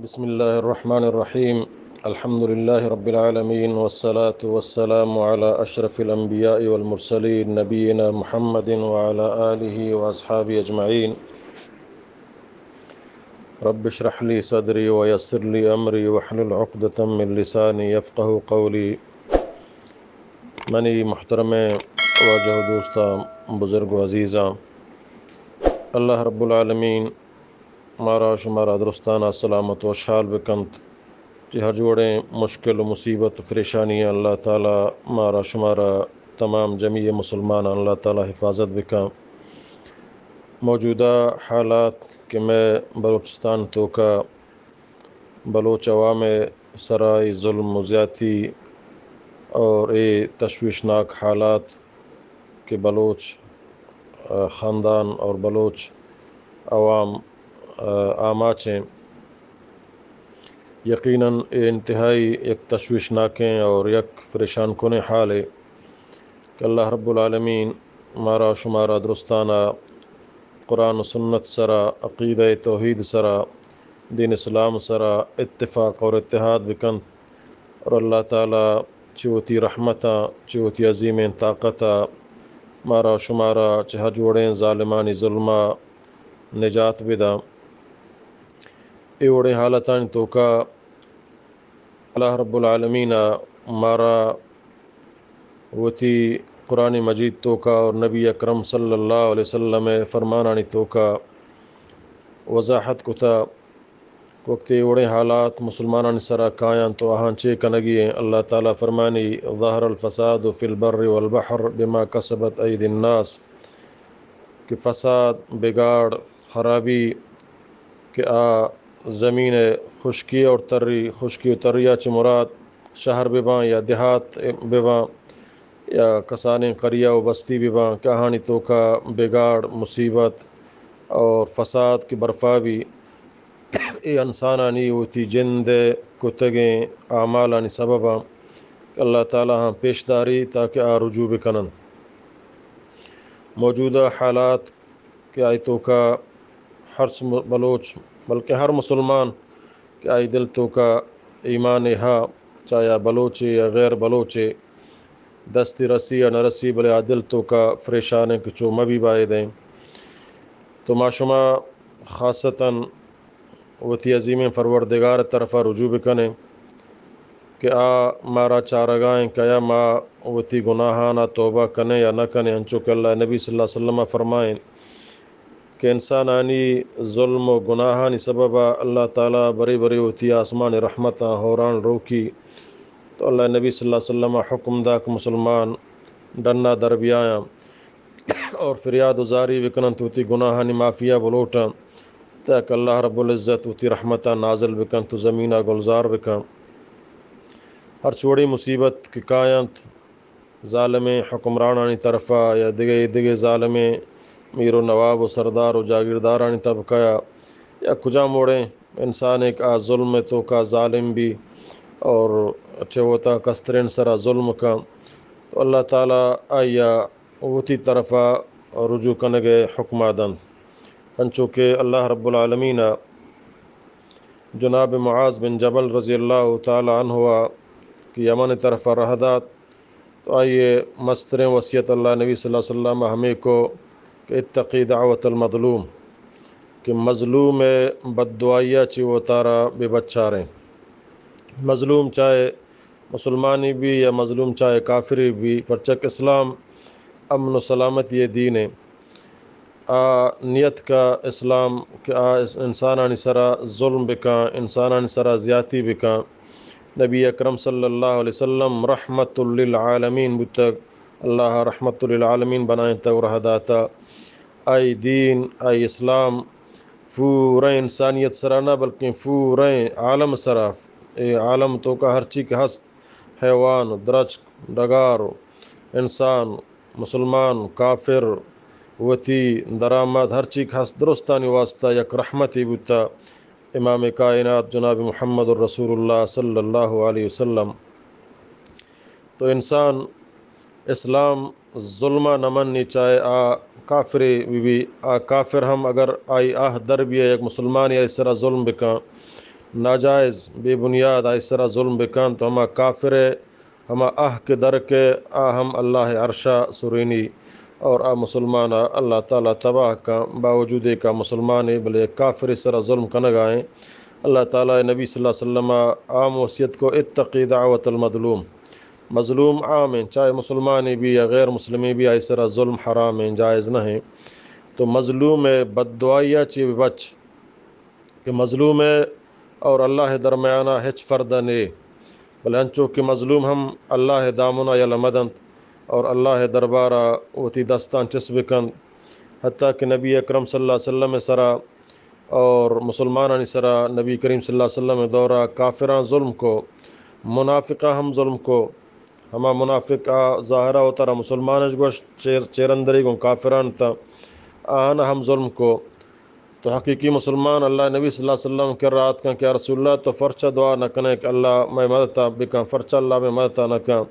بسم الله الرحمن الرحيم. الحمد لله رب العالمين، والصلاة والسلام على أشرف الأنبياء والمرسلين، نبينا محمد وعلى آله وأصحابه أجمعين. رب اشرح لي صدري ويسر لي أمري واحلل عقدة من لساني يفقهوا قولي. منی محترمیں واجہ و دوستاں، بزرگ و عزیزاں، اللہ رب العالمین مارا شمارا درستانا سلامت و وشحال بکنت۔ چہ ہر جوڑیں مشکل و مصیبت و پریشانی اللہ تعالی مارا شمارا تمام جمیع مسلماناں اللہ تعالی حفاظت بکن۔ موجودہ حالات کہ مئے بلوچستان توکا بلوچ عوام سرا اے ظلم و زیاتی اور اے تشویشناک حالات کہ بلوچ، آ، خاندان اور بلوچ عوام، آ، آماچ ایں، یقیناً اے انتہائی یک تشویشناکیں اور یک پریشان کنیں حالے کہ اللہ رب العالمین مارا شمارا درستانا قرآن و سنت سرا، عقیدہ توحید سرا، دین اسلام سرا اتفاق اور اتحاد بکنت اور اللہ تعالی چہ وتی رحمتاں، چہ وتی عظیمیں طاقتا مارا شمارا چہ ہر جوڑیں ظالمانی ظلما نجات بداں۔ اے وڑیں حالتانی توکا اللہ رب العالمین مارا وتی قرآن مجید توکا اور نبی اکرم صلی اللہ علیہ وسلم فرمانانی توکا وضاحت کتا۔ وقتی اے وڑیں حالات مسلمانانی سرا کایاں تو آہاں چے کنگی ایں؟ اللہ تعالی فرمانی، ظهر الفساد في البر والبحر بما كسبت أيدي الناس، کہ فساد، بگاڑ، خرابی کہ آ زمین ءِ خشکی اور تری، خشکی و تریا چہ مراد شہر بباں یا دیہات بباں یا کسانیں قریہ و بستی بباں کہ آہانی توکا بگاڑ، مصیبت اور فساد کہ برپا بی، اے انسانانی وتی جند ءِ کتگیں اعمالانی سبباں کہ اللہ تعالی آہاں پیش داری تاکہ آ رجوع بکننت۔ موجودہ حالات کہ آئی توکا ہر سم-، بلوچ، بلکہ ہر مسلمان کہ آئی دل توکا ایمان ہا، چاہے آ بلوچے یا غیر بلوچے، دستی رسی یا نہ رسی، بلے آ دل توکا پریشان ایں کہ چو مبی بایدیں۔ تو ما شما خاصتاً وتی عظیمیں پروردگار طرفا رجوع بکنیں کہ آ مارا چارگا ایں کہ آیا ما وتی گناہانا توبہ کنیں یا نہ کنیں، انچو کہ اللہ نبی صلی اللہ علیہ وسلم فرمائیں کہ انسانانی ظلم و گناہانی سببا اللہ تعالی برے برے وتی آسمان رحمتاں ہوران روکی۔ تو اللہ نبی صلی اللہ علیہ وسلم حکم دا کہ مسلمان ڈنا در بیایاں اور فریاد و زاری بکننت، وتی گناہانی معافیا بلوٹاں، تاکہ اللہ رب العزت وتی رحمتاں نازل بکنت و زمینا گلزار بکن۔ ہرچ وڑیں مصیبت کہ کاینت، ظالمیں حکمرانانی طرفا یا دگہ دگہ ظالمیں میر و نواب و سردار و جاگیردارانی طبقہ یا کجام وڑیں انسانے کہ آ ظلم توکا ظالم بی اور چہ وتا کسترین سرا ظلم کن، تو اللہ تعالی آئیا وتی طرفا رجوع کنگے حکما دنت۔ انچو کہ اللہ رب العالمین جناب معاذ بن جبل رضی اللہ تعالی عنہ کہ یمن طرفا رہ دات، تو آئیے مستریں وصیت اللہ نبی صلی اللہ علیہ وسلم ہمے کو کہ اتقی دعوت المظلوم، کہ مظلوم بددعائیا چہ وتارا بے بچاریں۔ مظلوم چاہے مسلمانی بی یا مظلوم چاہے کافری بی، پرچک اسلام امن و سلامتی دین ایں۔ آ نیت کا اسلام کہ آ اس-، انسانانی سرا ظلم بکاں، انسانانی سرا زیاتی بکاں۔ نبی اکرم صلی اللہ علیہ وسلم رحمت للعالمین بوتگ، اللہ رحمت للعالمین بنائینتگ و رہ داتا۔ آئی دین، آئی اسلام پوریں انسانیت سرا نہ بلکیں پوریں عالم سرا، اے عالم توکا ہرچی کہ ہست، حیوان، درچک، ڈگار، انسان، مسلمان، کافر، وتی درآمد، ہر چیز ہست درستانی واسطہ یک رحمتے بوتا۔ امام کائنات جناب محمد رسول اللہ صلی اللہ علیہ وسلم۔ تو انسان اسلام ظلم نہ منی، چاہے آ کافرے بی بی، آ کافر ہم اگر آئی آہ در بی یک مسلمانے آئی سرا ظلم بکن، ناجائز، بے بنیاد آئی سرا ظلم بکنت، تو ہما کافر ء ہما آہ کہ در کئے، آ ہم اللہ ء عرش ء سرینی اور آ مسلمان ء اللہ تعالی تباہ کن، باوجود ایکا مسلمان ء بلے یک کافر ء سرا ظلم کنگا ایں۔ اللہ تعالی ء نبی صلی اللہ علیہ وسلم ء عام وصیت کو، اتقی دعوت المظلوم۔ مظلوم عام ایں، چاہے مسلمانے بی یا غیر مسلمے بی، آئی سرا ظلم حرام ایں، جائز نہ ایں۔ تو مظلوم ء بددعائی ء چی بچ کہ مظلوم ء اور اللہ ء درمیان ء ہچ فرد نے، بلے انچو کہ مظلوم ہم اللہ ء دامن ء یلہ مدنت اور اللہ ء دربار ء وتی دستان چست بکنت، حتیٰ کہ نبی اکرم صلی اللہ علیہ وسلم ء سرا اور مسلمانانی سرا نبی کریم صلی اللہ علیہ وسلم ء دور ء کافراں ظلم کو، منافقاں ہم ظلم کو۔ ہما منافق آ ظاہرا وتارا مسلمان اش گوشت، چیر، چیرندری گوں کافران تا، آہانا ہم ظلم کو۔ تو حقیقی مسلمان اللہ نبی صلی اللہ علیہ وسلم کرا آتکن کہ یا رسول اللہ، تو فرچہ دعا نہ کنے کہ اللہ مئے مدتا بکن، فرچہ اللہ مئے مدتا نہ کن؟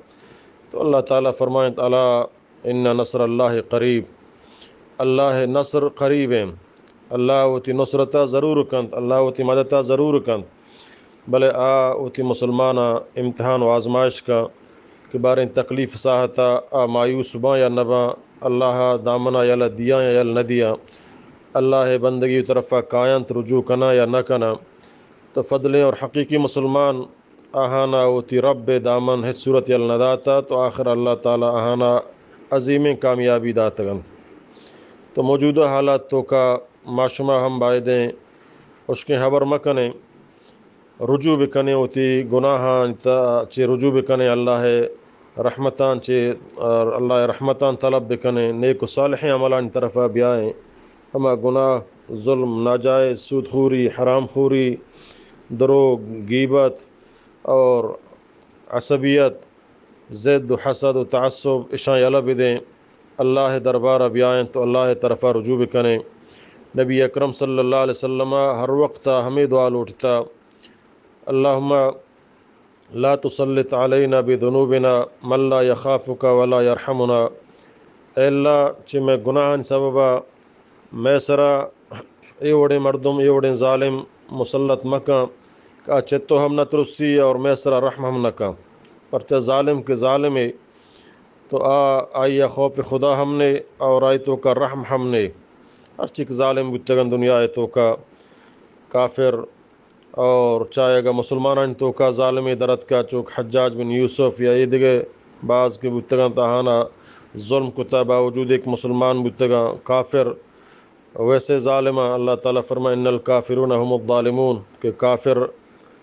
تو اللہ تعالی فرمائنت، الا ان نصر اللہ قریب، اللہ نصر قریب ایں، اللہ وتی نصرتا ضرور کنت، اللہ وتی مدتا ضرور کنت۔ بلے آ وتی مسلماناں امتحان و آزمائش کا کہ باریں تکلیف ساہتا آ مایوس باں یا نہ باں، اللہ دامنا یلہ دیاں یا یلہ نہ دیاں، اللہ بندگی طرفا کاینت، رجوع کناں یا نہ کناں۔ تو فضلیں اور حقیقی مسلمان آہانا وتی رب دامن ہچ صورت یلہ نہ داتا، تو آخر اللہ تعالی آہانا عظیمیں کامیابی داتگن۔ تو موجودہ حالات توکا ما شما ہم بایدیں ہشکیں ہبر مکنیں، رجوع بکنیں وتی گناہاں تا، چہ رجوع بکنیں اللہ رحمتان، چہ اللہ رحمتان طلب بکنیں، نیک و صالحیں عملانی طرفا بیائیں۔ ہما گناہ، ظلم، ناجائز، سود خوری، حرام خوری، دروگ، غیبت اور عصبیت، ضد و حسد و تعصب، اشاں یلہ بدیں، اللہ دربارا بیائیں تو اللہ طرفا رجوع بکنیں۔ نبی اکرم صلی اللہ علیہ وسلم ہر وقت ہمیں دعا لوٹتا، اللہم لا تسلط علینا بذنوبنا من لا یخافک ولا یرحمنا۔ اے اللہ، چہ مئے گناہانی سببا مئے سرا اے وڑیں مردم، اے وڑیں ظالم مسلط مکن کہ آ چہ تو ہم نہ ترسی اور مئے سرا رحم ہم نہ کن۔ پرچہ ظالم کہ ظالمے، تو آ، آئی ء خوف خدا ہم نے اور آئی توکا رحم ہم نے۔ ہرچی کہ ظالم بوتگن دنیا ء توکا، کافر اور چاہے اگاں مسلمانانی توکا ظالمے در اتکا، چوک حجاج بن یوسف یا اے دگہ باز کہ بوتگاں، آہانا ظلم کتا، باوجود ایک مسلمان بوتگاں کافر، ویسے ظالماں۔ اللہ تعالی فرمائے، ان الکافرون هم الظالمون، کہ کافر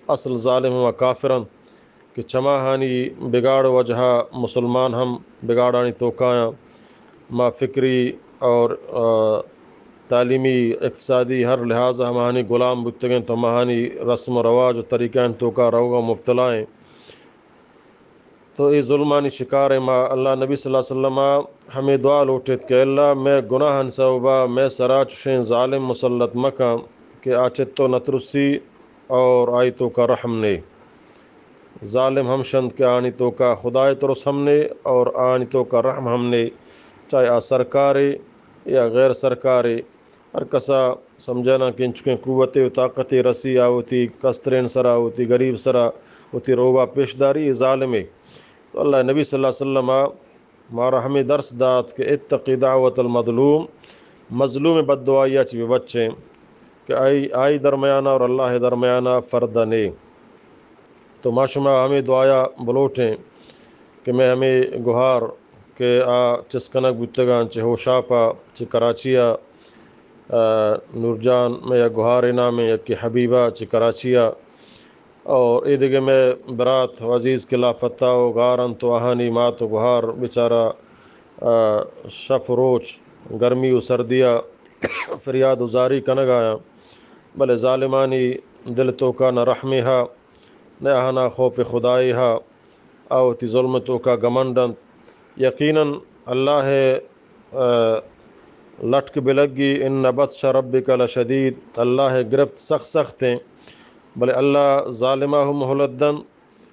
اصل ظالم ہما کافرن کہ چماہانی بگاڑ وجہا مسلمان ہم بگاڑانی توکایاں۔ ما فکری اور، آ، تعلیمی، اقتصادی ہر لحاظ ہماہانی غلام بوتگیں، تو ہماہانی رسم و رواج و طریقہ توکا روگا مبتلا ایں۔ تو اے ظلمانی شکار ایں ما۔ اللہ نبی صلی اللہ علیہ وسلم ہمیں دعا لوٹت کہ اللہ مئے گناہانی سببا مئے سرا چشیں ظالم مسلط مکن کہ آ چہ تو نترسی اور آئی توکا رحم نے۔ ظالم ہمشنت کہ آنی توکا خدائے ترس ہم نے اور آنی توکا رحم ہم نے، چاہے آ سرکارے یا غیر سرکارے۔ ہر کسا سمجھانا کہ انچکیں قوتے و طاقتے رسی آ وتی کسترین سرا، وتی غریب سرا، وتی روبا پیش داری، اے ظالمے۔ تو اللہ نبی صلی اللہ علیہ وسلم مارا ہمیں درس دات کہ اتقی دعوت المظلوم، مظلوم بددعائی ء چہ بہ بچیں کہ آئی، آئی درمیانا اور اللہ ء درمیانا فرد نے۔ تو ما شما ہمیں دعایا بلوٹیں کہ مئے ہمیں گہار کہ آ چست کنگ بوتگاں چہ ہوشاپا، چہ کراچیا، آ، نورجان مئے یک گہارے نامیں، یکے حبیبہ چہ کراچیا، اور اے دگہ مئے برات و عزیز کہ لاپتہ و گار انت و آہانی مات و گہار بیچارہ، آ، شف و روچ گرمی و سردیا فریاد و زاری کنگایاں، بلے ظالمانی دل توکا نہ رحمے ہا، نہ آہانا خوف خدائے ہا، آ وتی ظلم توکا گمنڈ انت۔ یقیناً اللہ ء، آ، لٹک بلگی، ان بطش ربک لشدید، اللہ ء گرفت سخت سخت ایں، بلے اللہ ظالمہ ہم مہلت دنت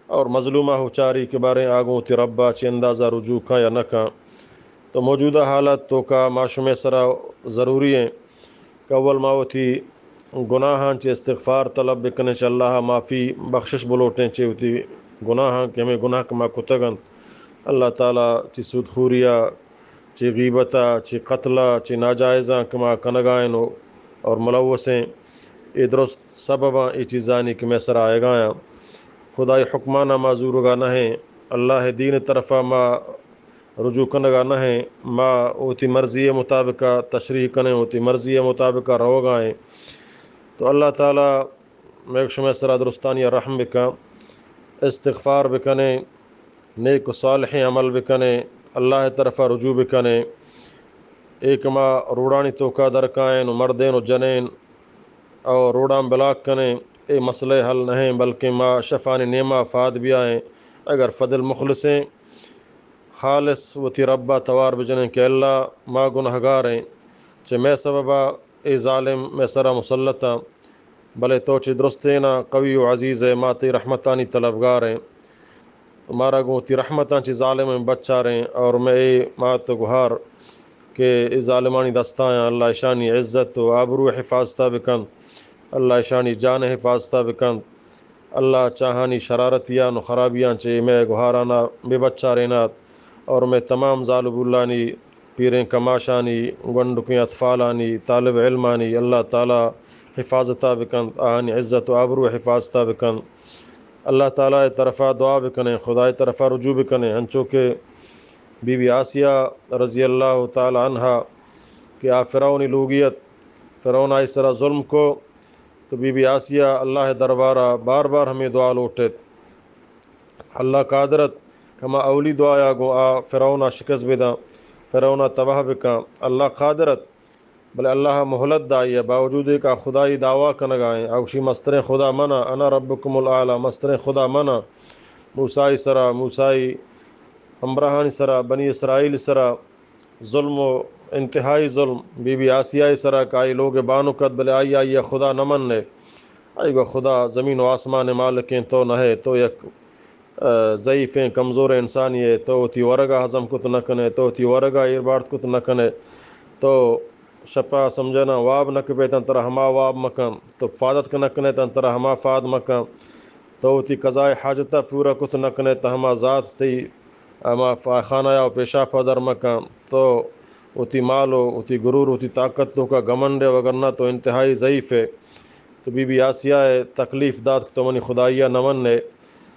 اور مظلومہ ہو چاری کہ باریں آگوں وتی ربا چہ اندازہ رجوع کن یا نہ کن۔ تو موجودہ حالت توکا ما شمے سرا ضروری ایں کہ اول ما وتی گناہاں چہ استغفار طلب بکنیں، چہ اللہ معافی بخشش بلوٹیں، چہ وتی گناہاں کہ ہمیں گناہ کہ ما کتگ انت، اللہ تعالی چہ سود خوریا، چہ غیبتا، چہ قتلا، چہ ناجائزاں کہ ما کنگائیں و اور ملوثیں، اے درست سبباں اے چیزانی کہ مئے سرا آیگایاں۔ خدائی حکمانا ما زورگا نہ ایں، اللہ دین طرفا ما رجوع کنگا نہ ایں، ما وتی مرضی مطابقا تشریح کنیں، وتی مرضی مطابقا روگا ایں۔ تو اللہ تعالی مئے شمئے سرا درستانی رحم بکن، استغفار بکنیں، نیک و صالحیں عمل بکنیں، اللہ طرفا رجوع بکنیں۔ اے کہ ما روڈانی توکا درکائیں و مردین و جنین او روڈاں بلاک کنیں، اے مسئلہ حل نہ ایں، بلکہ ما شفانی نیما فاد بیائیں۔ اگر فضل مخلصیں، خالص وتی ربا توار بجنیں کہ اللہ، ما گناہگاریں، چہ مئے سببا اے ظالم مئے سرا مسلط آں، بلے تو چہ درستینا قوی و عزیز ئے، ما تئی رحمتانی طلبگاریں۔ مارا گوں وتی رحمتاں چہ ظالمیں بچاریں اور مئے اے مات و گہار کہ اے ظالمانی دستایاں، اللہ اشانی عزت و آبرو حفاظتا بکنت، اللہ اشانی جان حفاظتا بکنت، اللہ چاہانی شرارتیان و خرابیاں چہ مئے گہارانا بہ بچارینات اور مئے تمام زال و بولانی، پیریں کماشانی، گونڈکیں اطفالانی، طالب علمانی اللہ تعالی حفاظتا بکنت، آہانی عزت و آبرو حفاظتا بکنت۔ اللہ تعالی طرفا دعا بکنیں، خدائے طرفا رجوع بکنیں، ہنچو کہ بی بی آسیہ رضی اللہ تعالی عنہا کہ آ فرعونی لوگی ات، فرعون آئی سرا ظلم کو، تو بی بی آسیہ اللہ دربارا بار بار ہمیں دعا لوٹت۔ اللہ قادر ات کہ ہما اولی دعایا گوں آ فرعونا شکست بداں، فرعونا تباہ بکاں۔ اللہ قادر ات، بلے اللہ مہلت دائی ء، باوجود کہ آ خدائی دعویٰ کنگا ایں، آ گوشی مستریں خدا منا، انا ربکم الاعلی، مستریں خدا منا۔ موسیٰ سرا، موسیٰ ہمراہانی سرا، بنی اسرائیل سرا ظلم و انتہائی ظلم بی بی آسیہ سرا کہ آئی لوگ بانک ات، بلے آئی، آئی خدا نہ مننے۔ آئی گو خدا زمین و آسمان مالکیں، تو نہ ئے، تو یک ضعیفیں کمزوریں انسانی ئے، تو وتی ورگا ہضم کت نہ کنے، تو وتی ورگا ایر بارت کت نہ کنے، تو شپا سمجھنا واب نہ کپے تاں ترا ہما واب مکن، تو فادت نہ کنے تاں ترا ہما فاد مکن، تو وتی قضائے حاجتا پورا کت نہ کنے تاں ہما ذات تئی ہما خانہ یا پیشاپا در مکن، تو وتی مال و وتی غرور، وتی طاقت توکا گمنڈ ئے، وگرنہ تو انتہائی ضعیف ئے۔ تو بی بی آسیہ ئے تکلیف دات کہ تو منی خدائیا نہ مننے۔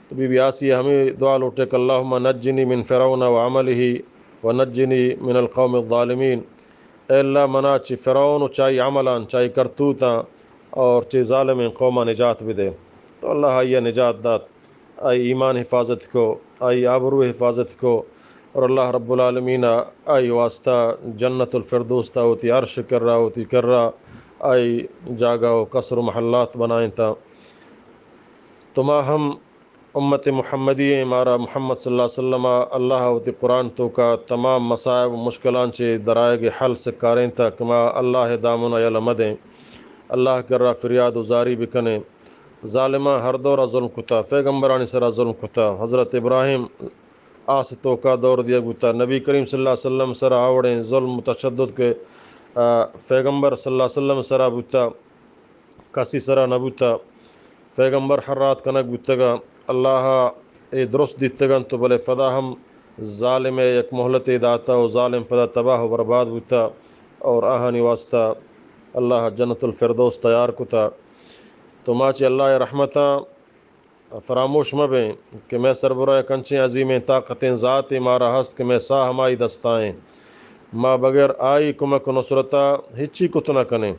تو بی بی آسیہ ہمے دعا لوٹے کہ اللہم نجنی من فرعون و عملہ و نجنی من القوم الظالمین۔ اے اللہ، منا چہ فرعون و چائی عملان، چائی کرتوتاں اور چہ ظالمیں قوما نجات بدے۔ تو اللہ آئیا نجات دات۔ آئی ایمان حفاظت کو، آئی آبرو حفاظت کو، اور اللہ رب العالمین آئی واسطہ جنت الفردوس تا وتی عرش کرا، وتی کرا آئی جاگہ و قصر و محلات بنائیں تا۔ تو ما ہم امت محمدی ایں، مارا محمد صلی اللہ علیہ وسلم اللہ وتی قرآن توکا تمام مصائب و مشکلان چہ درائگ حل سکاریں تا کہ ما اللہ دامن یل مدیں، اللہ کرا فریاد و زاری بکنیں۔ ظالماں ہر دورا ظلم کتا، پیغمبرانی سرا ظلم کتا۔ حضرت ابراہیم آس توکا دور دیگ بوتا، نبی کریم صلی اللہ علیہ وسلم سرا آوڑیں ظلم و تشدد کہ، آ، پیغمبر صلی اللہ علیہ وسلم سرا بوتا، کسی سرا نہ بوتا۔ پیغمبر ہر رات کنگ بوتگا، اللہ اے درست دیتگنت، بلے پدا ہم ظالم یک مہلتے داتا و ظالم پدا تباہ و برباد بوتا اور آہانی واسطہ اللہ جنت الفردوس تیار کتا۔ تو ما چہ اللہ ء رحمتاں فراموش مہ بیں کہ مئے سربرا یک انچیں عظیمیں طاقتیں ذاتے مارا ہست کہ مئے ساہ ہمائی دستائیں۔ ما بغیر آئی کمک و نصرتا ہچی کت نہ کنیں۔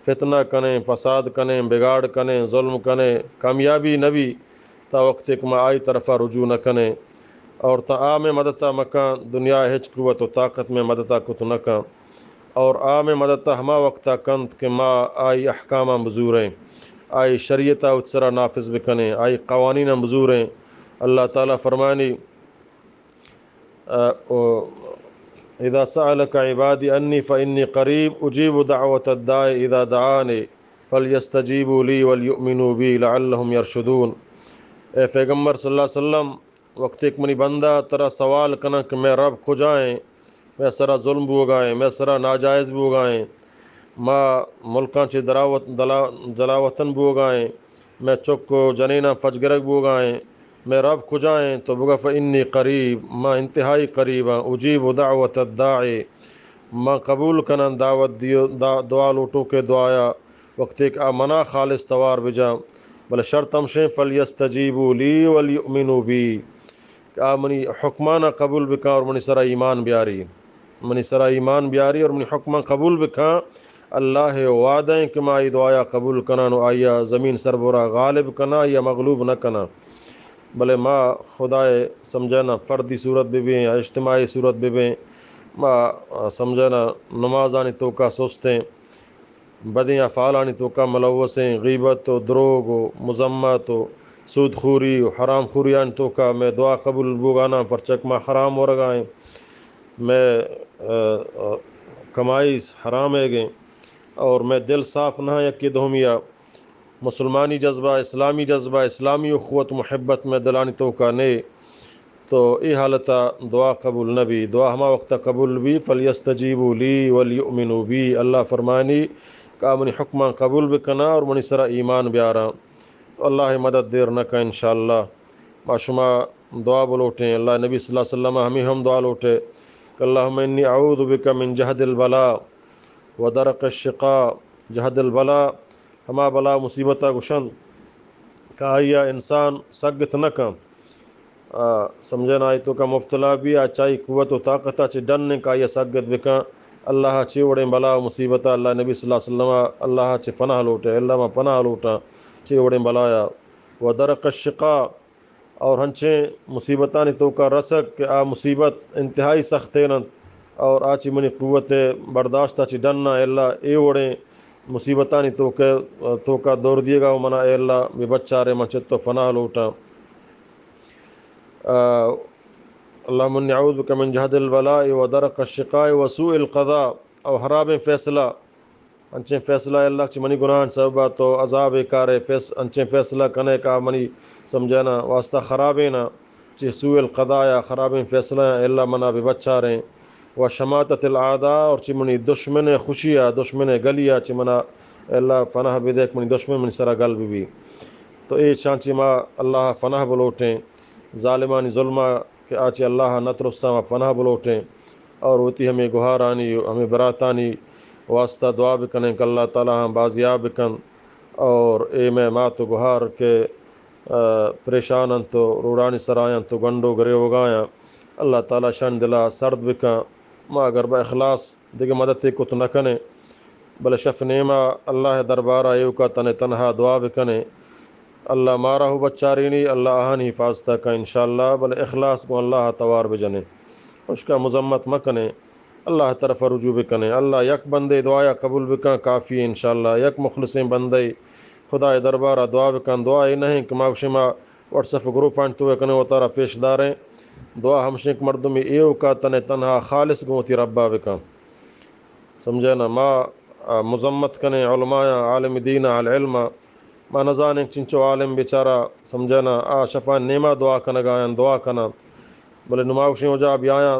فتنہ کنیں، فساد کنیں، بگاڑ کنیں، ظلم کنیں، کامیابی نہ بی تا وقتے کہ ما آئی طرفا رجوع نہ کنیں اور تا آ مئے مدتا مکن، دنیا ہچ قوت و طاقت مئے مدتا کت نہ کن۔ اور آ مئے مدتا ہما وقتا کنت کہ ما آئی احکاماں بزوریں، آئی شریعتا وت سرا نافذ بکنیں، آئی قوانیناں بزوریں۔ اللہ تعالی فرمانی، آ، او، اذا سألك عبادي عني فإني قريب أجيب دعوة الداع اذا دعاني فليستجيبوا لي وليؤمنوا بي لعلهم يرشدون۔ اے پیغمبر صلی اللہ علیہ وسلم، وقتے کہ منی بندہ ترا سوال کناں کہ مئے رب کجائیں، مئے سرا ظلم بوگائیں، مئے سرا ناجائز بوگائیں، ما ملکاں چہ دراوت-، دلا-، جلاوطن بوگا ایں، مئے چک و جنیناں پچگرگ بوگا ایں، مئے رب کجا ایں؟ تو بگا فإنی قریب، ما انتہائی قریب آں، اجیب دعوت الداعی، ما قبول کناں دعوت دیو-، دا-، دعا لوٹوکے دعایا، وقتے کہ آ منا خالص توار بجاں، بلے شرط ہمشیں، فلیستجیبوا لی ولیؤمنوا بی، کہ آ منی حکمانا قبول بکاں اور منی سرا ایمان بیاری۔ منی سرا ایمان بیاری اور منی حکماں قبول بکاں۔ اللہ ءِ وعدہ ایں کہ ما آئی دعایا قبول کناں و آئیا زمین سربرا غالب کناں، آئیا مغلوب نہ کناں۔ بلے ما خدائے سمجھنا فردی صورت بہ بیں یا اجتماعی صورت بہ بیں، ما سمجھنا نمازانی توکا سستیں، بدیں افعالانی توکا ملوثیں، غیبت و دروگ و مذمت و سود خوری و حرام خوریانی توکا مئے دعا قبول بوگانا، پرچک ما حرام ورگا ایں، مئے، ا، ا، کمائی حرام ایگیں اور مئے دل صاف نہ یکی دومیا۔ مسلمانی جذبہ، اسلامی جذبہ، اسلامی اخوت محبت مئے دلانی توکا نے، تو اے حالتا دعا قبول نہ بی۔ دعا ہما وقتا قبول بی، فلیستجیبوا لی ولیؤمنوا بی۔ اللہ فرمانی کہ آ منی حکماں قبول بکناں اور منی سرا ایمان بیاراں۔ تو اللہ ءِ مدد دیر نہ کن انشاءاللہ۔ ما شما دعا بلوٹیں۔ اللہ نبی صلی اللہ علیہ وسلم ہمیں ہم دعا لوٹے کہ اللہم انی اعوذ بک من جہد البلاء و درک الشقاء۔ جہد البلاء ہما بلا مصیبتا گوشنت کہ آئیا انسان سگت نہ کن۔ آ، سمجھنا آئی توکا مبتلا بی، آ چائی قوت و طاقتا چہ ڈن انت کہ آئیا سگت بکن۔ اللہ چے وڑیں بلا و مصیبتا اللہ نبی صلی اللہ علیہ وسلم اللہ چہ پناہ لوٹے، اللہ ما پناہ لوٹاں چے وڑیں بلایا۔ و درک الشقاء، اور ہنچیں مصیبتانی توکا رسگ کہ آ مصیبت انتہائی سختین انت اور آ چہ منی قوت برداشتا چہ ڈن انت، اللہ اے وڑیں مصیبتانی توکا، توکا دور دیگا و منا اے اللہ بہ بچارے، من چہ تو پناہ لوٹاں۔ آ، اللہم انی اعوذ بک من جہد البلاء و درک الشقاء و سوء القضاء، او حرابیں فیصلہ، انچیں فیصلہ اے اللہ چہ منی گناہانی سببا تو عذابے کارے، فیص-، انچیں فیصلہ کنے کہ آ منی سمجھنا واسطہ خرابینا، چہ سوء القضاء یا خرابیں فیصلہ اے اللہ منا بہ بچاریں، و شماتۃ الاعداء، اور چہ منی دشمن خوشیا، دشمن گلیا چہ منا اے اللہ پناہ بدے کہ منی دشمن منی سرا گل بہ بی۔ تو اے چانچہ ما اللہ پناہ بلوٹیں، ظالمانی ظلما کہ آ چہ اللہ نہ ترساں، ما پناہ بلوٹیں اور وتی ہمے گہارانی، ہمے براتانی واسطہ دعا بکنیں کہ اللہ تعالی ہم بازیاب بکن اور اے مئے مات و گہار کہ، آ، پریشان انت و روڈانی سرا انت و گنڈو گریوگایاں، اللہ تعالی شان دلا سرد بکن۔ ما اگر با اخلاص دگہ مدتے کت نہ کنیں، بلے شف نیما اللہ دربارا ایوکا تن تنہا دعا بکنیں۔ اللہ مارا ہو بچارینی، اللہ آہانی حفاظتا کن انشاءاللہ، بلے اخلاص گوں اللہ توار بجنیں۔ اشکا مذمت مکنیں، اللہ طرفا رجوع بکنیں۔ اللہ یک بندے دعایا قبول بکن، کافی انشاءاللہ۔ یک مخلصیں بندے خدائے دربارا دعا بکن، دعا اے نہیں کہ ما شما واٹس ایپ گروپانی توکا کنیں وتارا پیش داریں۔ دعا ہمشیں کہ مردمی ایوکا تن تنہا خالص گوں وتی ربا بکن۔ سمجھے نا؟ ما، آ، مذمت کنیں علمایاں، عالم دین، اہل علم، ما نزانیں چنچو عالم بیچارہ، سمجھے نا، آ شفا نیما دعا کنگایاں، دعا کناں۔ بلے نما گوشیں وجہ بیایاں،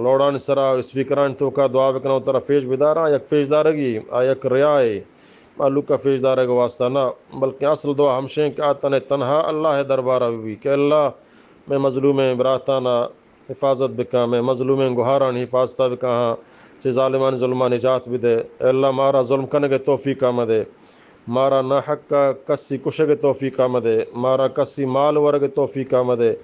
لوڈانی سرا، اسپیکرانی توکا دعا بکناں و ترا پیش بداراں، یک پیش دارگی، آ یک ریائے، مہلوکا پیش دارگ واسطہ نہ، بلکہ اصل دعا ہمشیں کہ آ تن تنہا اللہ دربارا ببی کہ اللہ، مئے مظلومیں براتانا حفاظت بکن، مئے مظلومیں گہارانی حفاظتا بکن، ہاں، چہ ظالمانی ظلما نجات بدے۔ اے اللہ، مارا ظلم کنگ توفیقا مدے، مارا ناحقا کسی کشگ توفیقا مدے، مارا کسی مال ورگ توفیقا مدے،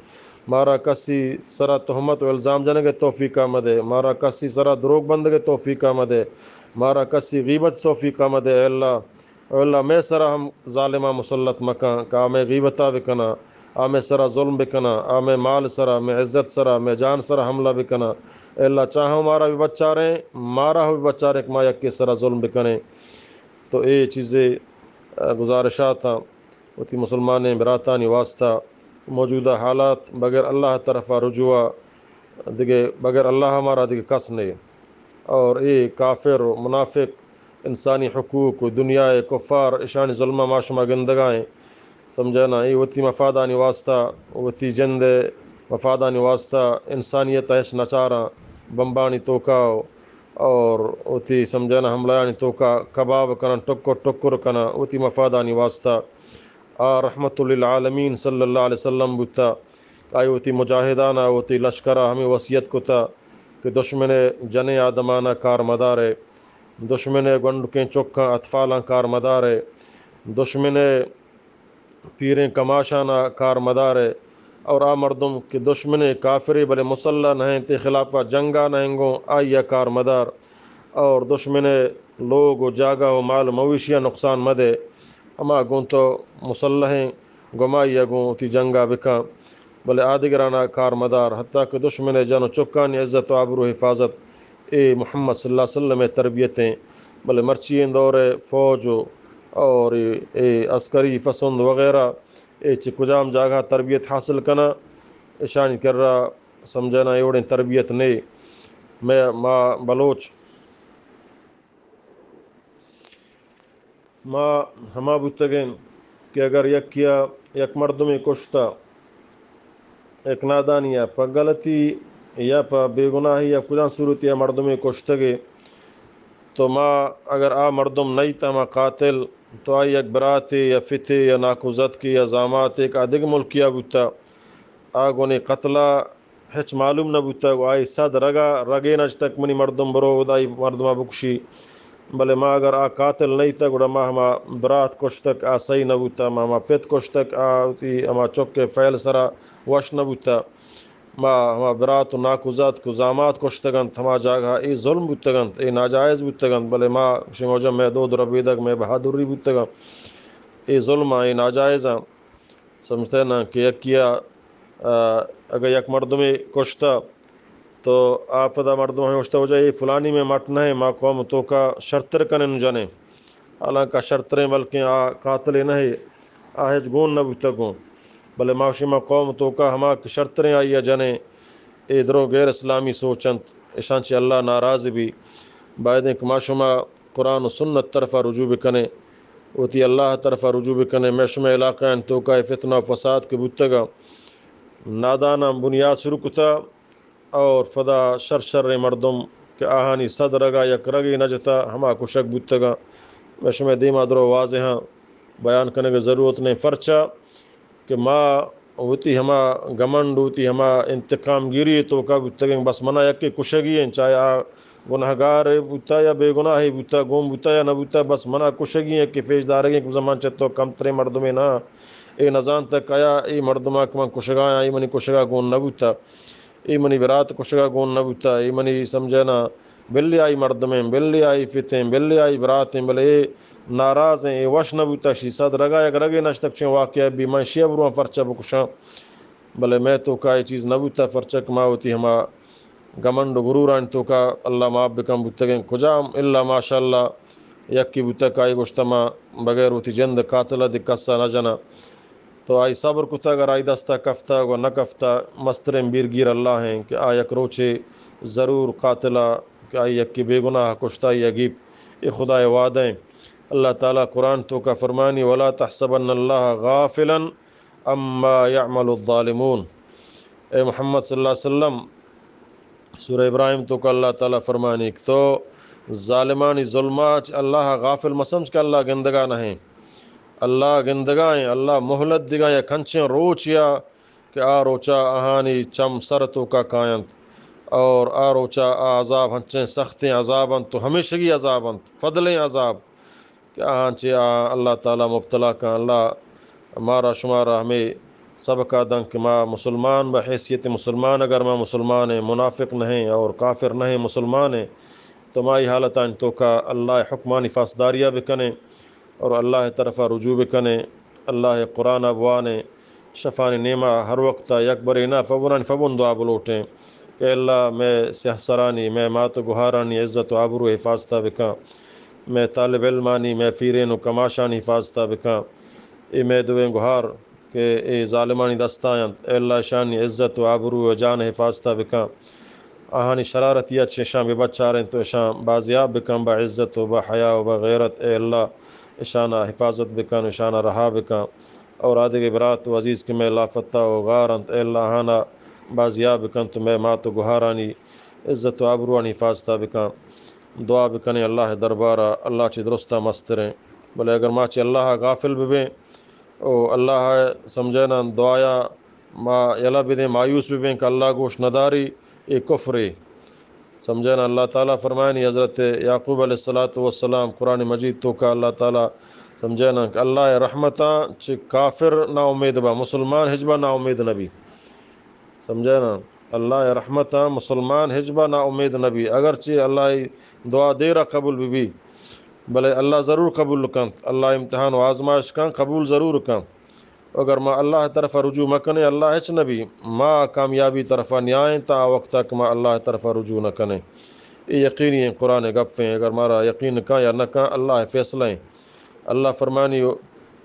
مارا کسی سرا تہمت و الزام جنگ توفیقا مدے، مارا کسی سرا دروگ بندگ توفیقا مدے، مارا کسی غیبت توفیقا مدے۔ اے اللہ، اے اللہ، مئے سرا ہم ظالماں مسلط مکن کہ آ مئے غیبتا بکناں، آ مئے سرا ظلم بکناں، آ مئے مال سرا، مئے عزت سرا، مئے جان سرا حملہ بکناں۔ اے اللہ، چاہاں مارا بہ بچاریں، مارا ہم بہ بچاریں کہ ما یکے سرا ظلم بکنیں۔ تو اے چیزے، آ، گزارشاتاں وتی مسلمانیں براتانی واسطہ۔ موجودہ حالات بغیر اللہ طرفا رجوع دگہ، بغیر اللہ مارا دگہ کس نہیں۔ اور اے کافر و منافق انسانی حقوق و دنیا ء کفار اشانی ظلم ما شما گندگائیں۔ سمجھے نا؟ اے وتی مفادانی واسطہ، وتی جند ء مفادانی واسطہ انسانیت ء ہچ نچاراں، بمبانی توکا و اور وتی سمجھانا حملہ آنی توکا کباب کنن، ٹکر ٹکر کنن وتی مفادانی واسطہ۔ آ رحمت للعالمین صلی اللہ علیہ وسلم بوتا، آئی وتی مجاہدانا، وتی لشکرا ہمیں وصیت کتا کہ دشمن جنیں آدمانا کار مدارے، دشمن گونڈکیں چکاں اطفالاں کار مدارے، دشمن پیریں کماشانا کار مدارے، اور آ مردم کہ دشمن کافرے بلے مسلح نہ انت، خلافا جنگا نہ انگوں، آئیا کار مدار، اور دشمن لوگ و جاگہ و مال مویشیا نقصان مدے۔ ہما گوں تو مسلحیں، گمائیا گوں وتی جنگا بکن، بلے آدگرانا کار مدار، حتیٰ کہ دشمن جن و چکانی عزت و آبرو حفاظت اے محمد صلی اللہ علیہ وسلم تربیتیں۔ بلے مرچی این دور فوج و اور اے عسکری فسند وغیرہ اے چہ کجام جاگہ تربیت حاصل کناں، اشانی کرا سمجھنا اے وڑیں تربیت نے۔ میں، ما بلوچ، ما ہما بوتگیں کہ اگر یکیا، یک مردمے کشتا، یک نادانیا پہ غلطی یا پہ بے گناہی یا کجام صورتیا مردمے کشتگے، تو ما اگر آ مردم نئیت ہما قاتل، تو آئی یک براتے یا فتے یا ناکوزتکے یا زاماتے کہ آ دگہ ملکیا بوتا، آ گونی قتلا ہچ معلوم نہ بوتگ و آئی صد رگا رگے نشتگ منی مردم برو و آئی مردما بکشی۔ بلے ما اگر آ قاتل نئیتگ گڑا ما ہما برات کشتگ آ صحیح نہ بوتا، ما ہما فت کشتگ آ وتی ہما چک فعل سرا وش نہ بوتا۔ ما ہما برات و ناکوزاتک و زامات کشتگ انت، ہما جاگہ اے ظلم بوتگ انت، اے ناجائز بوتگ انت، بلے ما گوشیں موجہ مئے دود ربیدگ، مئے بہادری بوتگ انت، اے ظلم آں، اے ناجائز آں۔ سمجھتے نا کہ یکیا، آ، اگر یک مردمے کشتا تو آ پدا مردم ہمیں گوشتا، وجہ اے فلانی مئے مٹ نہ، ما قوم توکا شرتر کنیں جنیں۔ حالانکہ شرتریں بلکیں آ قاتلے نہ، آ ہچ گون نہ بوتگ گوں۔ بلے ما گوشیں ما قوم توکا ہما کہ شرتریں آئیا جنیں، اے درو غیر اسلامی سوچ انت، اشاں چہ اللہ ناراض بی۔ بایدیں کہ ما شما قرآن و سنت طرفا رجوع بکنیں، وتی اللہ طرفا رجوع بکنیں۔ مئے شمئے علاقہ آنی توکا اے فتنہ و فساد کہ بوتگا، ناداناں بنیاد شروع کتا، اور پدا شر شریں مردم کہ آہانی صد رگا یک رگے نہ جتا، ہما کشگ بوتگاں۔ مئے شمئے دیما درو واضحاں، بیان کنگ ضرورت نہیں، پرچا کہ ما وتی ہما گمنڈ، وتی ہما انتقام گیری توکا بوتگیں، بس منا یکے کشگی ہیں، چاہے آ گناہگار بوتا یا بے گناہے بوتا، گون بوتا یا نہ بوتا، بس منا کشگی ہیں کہ پیش دارگیں کہ زمان چہ تو کمتریں مردمے نہ، اے نزانتا کہ آیا اے مردما کہ من کشگا آں، اے منی کشگا گون نہ بوتا۔ اے منی برات کشگا گون نہ بوتا، اے منی سمجھنا بلے آئی مردمیں، بلے آئی فتیں، بلے آئی براتیں، بلے اے ناراضیں، اے وش نہ بوتا، شی صد رگا یک رگے نشتگ چیں واقعہ بی، من شی ابرواں پرچہ بکشاں۔ بلے مئے توکا اے چیز نہ بوتا، پرچہ کہ ما وتی ہما گمنڈ و غرورانی توکا اللہ معاف بکن بوتگیں۔ کجام الا ماشاءاللہ یکے بوتا کہ آئی گوشتا ما بغیر وتی جند قاتل ء دگہ کسا نہ جناں۔ تو آئی صبر کتگ، اگر آئی دستا کفتگ و نہ کفتگ، مستریں بیرگیر اللہ ہیں کہ آ یک روچے ضرور قاتلا کہ آئی یکے بے گناہ کشتا یا گیپ، اے خدائے وعدہ ہیں۔ اللہ تعالی قرآن توکا فرمانی، ولا تحسبن اللہ غافلا عما يعمل الظالمون۔ اے محمد صلی اللہ علیہ وسلم، سورہ ابراہیم توکا اللہ تعالی فرمانی کہ تو ظالمانی ظلما چہ اللہ غافل مسمجھ کہ اللہ گندگا نہیں۔ اللہ گندگا ہیں، اللہ مہلت دگا یا کنچیں روچ یا کہ آ روچا آہانی چم سر توکا کاینت اور آ روچا آ عذاب ہنچیں سختیں عذاب انت تو ہمیشگی عذاب انت، فضلیں عذاب۔ کہ آہاں چہ آ اللہ تعالی مبتلا کن۔ اللہ مارا شمارا ہمے سبقا دنت کہ ما مسلمان بہ حیثیت مسلمان، اگر ما مسلمان ہیں، منافق نہیں اور کافر نہیں، مسلمان ہیں، تو ما ای حالتانی توکا اللہ حکمانی فاسداریا بکنیں اور اللہ طرفا رجوع بکنیں، اللہ قرآن بوانیں، شفانی نیما ہر وقتا یک برے نہ فبنانی فبن دعا بلوٹیں کہ اللہ مئے سیاہ سرانی، مئے مات و گہارانی عزت و آبرو حفاظتا بکن۔ مئے طالب علمانی، مئے پیرین و کماشانی حفاظتا بکن۔ اے مئے دوئیں گہار کہ اے ظالمانی دستا انت، اے اللہ اشانی عزت و آبرو و جان حفاظتا بکن۔ آہانی شرارتیا چہ اشاں ببچارین تو اشاں بازیاب بکن، با عزت و با حیا و با غیرت۔ اے اللہ اشانا حفاظت بکن، اشانا رہا بکن۔ اور آدگہ برات و عزیز کہ مئے لاپتہ و غار انت، اے اللہ آہانا بازیاب بکن تو مئے مات و گہارانی عزت و آبروانی حفاظت ءَ بکن۔ دعا بکنیں اللہ ءِ دربار ءَ، اللہ چہ درستاں مستریں۔ بلے اگر ما چہ اللہ ءَ غافل ببیں او اللہ ءَ سمجھے نا دعایا ما یلہ بدیں، مایوس ببیں کہ اللہ گوش نداری، اے کفرے۔ سمجھے نا، اللہ تعالیٰ فرمائنی حضرت یعقوب علیہ الصلوۃ والسلام قرآن مجید توکا اللہ تعالیٰ سمجھے نا کہ اللہ ءِ رحمتاں چہ کافر نا امید با، مسلمان ہچبا نا امید نبی۔ سمجھے نا؟ اللہ ءِ رحمتاں مسلمان ہچبا نا امید نبی، اگرچہ اللہ ءِ دعا دیرا قبول ببی، بلے اللہ ضرور قبول کنت۔ اللہ امتحان و آزمائش کن، قبول ضرور کن۔ اگر ما اللہ ءِ طرفا رجوع مکنیں، اللہ ہچ نبی، ما کامیابی طرفا نیائیں تا آ وقتا کہ ما اللہ ءِ طرفا رجوع نکنیں۔ اے یقینی ایں، قرآن ءِ گپیں، اگر مارا یقین کن یا نہ کن، اللہ ءِ فیصلہ ایں۔ اللہ فرمانی،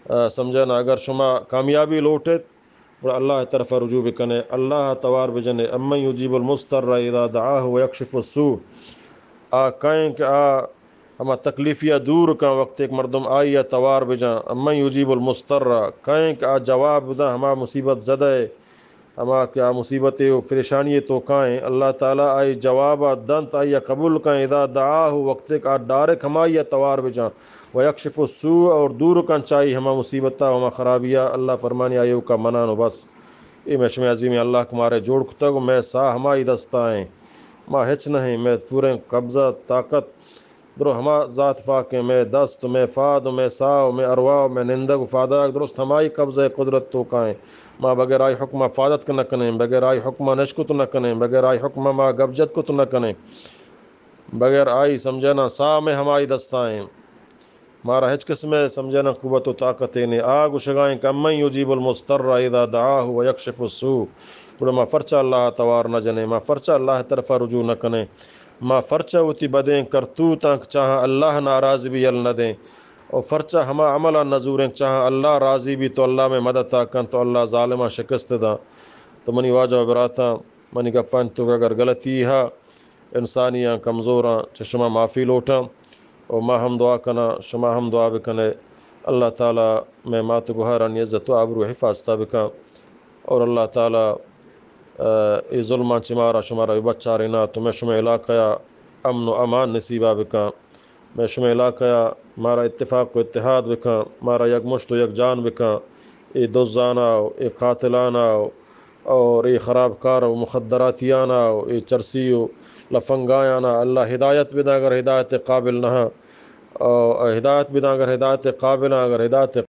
آ، سمجھے نا، اگر شما کامیابی لوٹت، گڑا اللہ ءِ طرفا رجوع بکنے، اللہ ءَ توار بجنے، امن یجیب المضطر اذا دعاہ و یکشف السوء۔ آ کئیں کہ آ ہما تکلیفیا دور کن وقتے کہ مردم آئیا توار بجن، امن یجیب المضطر، کئیں کہ آ جواب دن ہما مصیبت زدہ ءَ، ہما کہ آ مصیبتے و پریشانی توکائیں، اللہ تعالیٰ آئی جوابا دنت، آئیا قبول کن، اذا دعاہ، وقتے کہ آ ڈائریکٹ ہمائیا توار بجن، و یکشف السوء، اور دور کن چائی ہما مصیبتا و ہما خرابیا، اللہ فرمانی آئی ایوکا منان و بس۔ اے مئے شمئے عظیمیں اللہ کہ مارا جوڑ کتگ و مئے ساہ ہمائی دستا ایں۔ ما ہچ نہ ایں، مئے پوریں قبضہ، طاقت درو ہما ذات پاک ایں، مئے دست و مئے پاد و مئے ساہ و مئے ارواح و مئے نندگ و پاداگ درست ہمائی قبضہ قدرت توکا ایں۔ ما بغیر آئی حکما پاد اتک نہ کنیں، بغیر آئی حکما نشکت نہ کنیں، بغیر آئی حکما ما گپ جت کت نہ کنیں۔ بغیر آئی سمجھے نا ساہ مئے ہمائی دستا ایں۔ مارا ہچ قسمے سمجھے نا قوت و طاقتے نے۔ آ گوشگا ایں کہ امن یجیب المضطر اذا دعاہ و یکشف السوء۔ گڑا ما پرچا اللہ ءَ توار نہ جنیں؟ ما پرچا اللہ ءِ طرفا رجوع نہ کنیں؟ ما پرچا وتی بدیں کرتوتاں کہ چاہاں اللہ ناراض بی یل نہ دیں؟ او پرچا ہما عملاں نہ زوریں کہ چاہاں اللہ راضی بی تو اللہ مئے مدتا کنت تو اللہ ظالماں شکست داں؟ تو منی واجہ و براتاں، منی گپانی توکا اگر غلطی ہا، انسانی آں، کمزوراں، چہ شما معافی لوٹاں و ما ہم دعا کناں، شما ہم دعا بکنے۔ اللہ تعالیٰ مئے مات و گوہارانی عزت و آبرو حفاظتا بکن اور اللہ تعالیٰ، آ، اے ظلماں چہ مارا شمارا ببچارینات و مئے شمئے علاقہ ءَ امن و امان نصیبا بکن۔ مئے شمئے علاقہ ءَ مارا اتفاق و اتحاد بکن، مارا یک مشت و یک جان بکن۔ اے دزاناں و اے قاتلاناں و اور اے خرابکار و مخدراتیاناں و اے چرسی و لفنگایاناں اللہ ہدایت بدن، اگر ہدایت قابل نہ، اور ہدایت بدن، اگر ہدایت قابل، اگر ہدایت